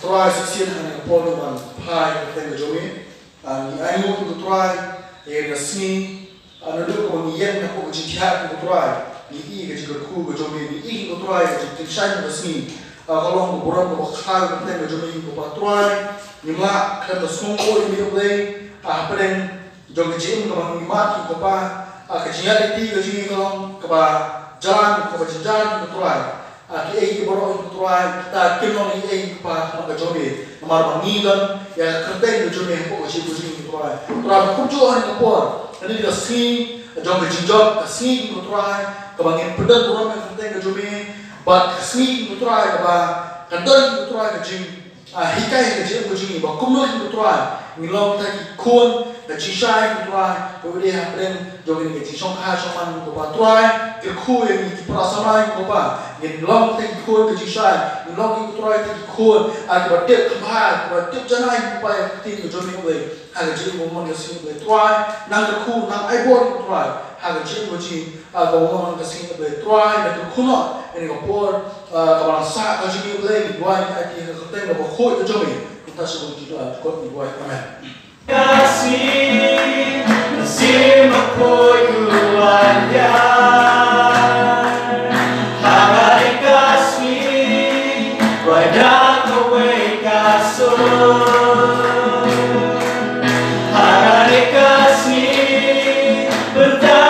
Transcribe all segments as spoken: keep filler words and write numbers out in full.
Trai, shisien ha kane ka por ngi wan phai ha ka kyrteng ka jong me. Ah, ngi ainguh, ko Trai, ïa kane ka sngi, ah, naduh kaba ngi ïeng hapoh ka jingthiah, ko Trai, ngi i ka jingkyrkhu ka jong me, ngi i, ko Trai, ka jingtyngshaiñ ka sngi. Ah, ka long ka burom kaba khraw ha ka kyrteng ka jong me, ko Pa Trai. Ngim lah ban sngewnguh ïa me, ko Blei, ah, hapdeng jong ka jingim kaba ngi mad, ko Pa, ah, ka jingïaid lynti ka jong ngi ka long kaba jalan, kaba jynjar, ko Trai. Ah, kiei kiei baroh, ko Trai, kita kim long ei ei, ko Pa, ha khmat ka jong me. Namar ba ngi don ïa ka kyrteng ka jong me hapoh ka jingim ka jong ngi, ko Trai. Trai, kumjuh ha kane ka por, ha kane ka sngi jong ka jingjop, ka sngi, ko Trai, kaba ngin pyndon burom ïa ka kyrteng ka jong me, bad ka sngi, ko Trai, kaba kan don, ko Trai, ka jing Ah, hikai ha ka jingim ka jong ngi ba kumno, ko Trai, ngin long kita ki khun ka jingshai, ko Trai, kaba ïadei hapdeng jong kane ka jingshongkha shongman, ko Pa Trai. Kyrkhu ïa ngi ki para samla, ko Pa, ngin long kita ki khun ka jingshai, ngin long, ko Trai, kita ki khun, ah, kiba tip kham bha, kiba tip janai, ko Pa, ïa ka ktien ka jong me, ko Blei. Ha ka jingim ka mon ka sngi, ko Blei Trai, nang kyrkhu, nang ai bor, ko Trai, ha ka jingim ka jong ngi, ah, ka mon ka sngi, ko Blei Trai, nang kyrkhu noh ïa kane ka por, ah, kaba nang sah ka jong ngi, ko Blei. Ngi duwai, ngi aiti ha ka kyrteng kaba khuid ka jong me. Kumta sha ba ngi duwai, ko Trai, ngi duwai. Amen. Ka sngi, ka sngi ma poi u wan ïa. Ha kane ka sngi, Trai da kawei ka sur. Ha kane ka sngi, bynta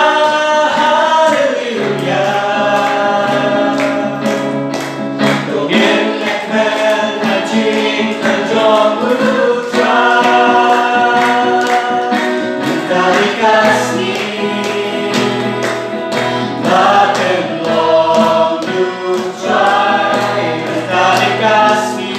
haleluya. To ngin leh kmen ha jingkhang jong u Trai. Bynta kane ka sngi, ba ym long u Trai. Bynta kane ka sngi,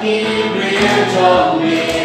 Briew jong me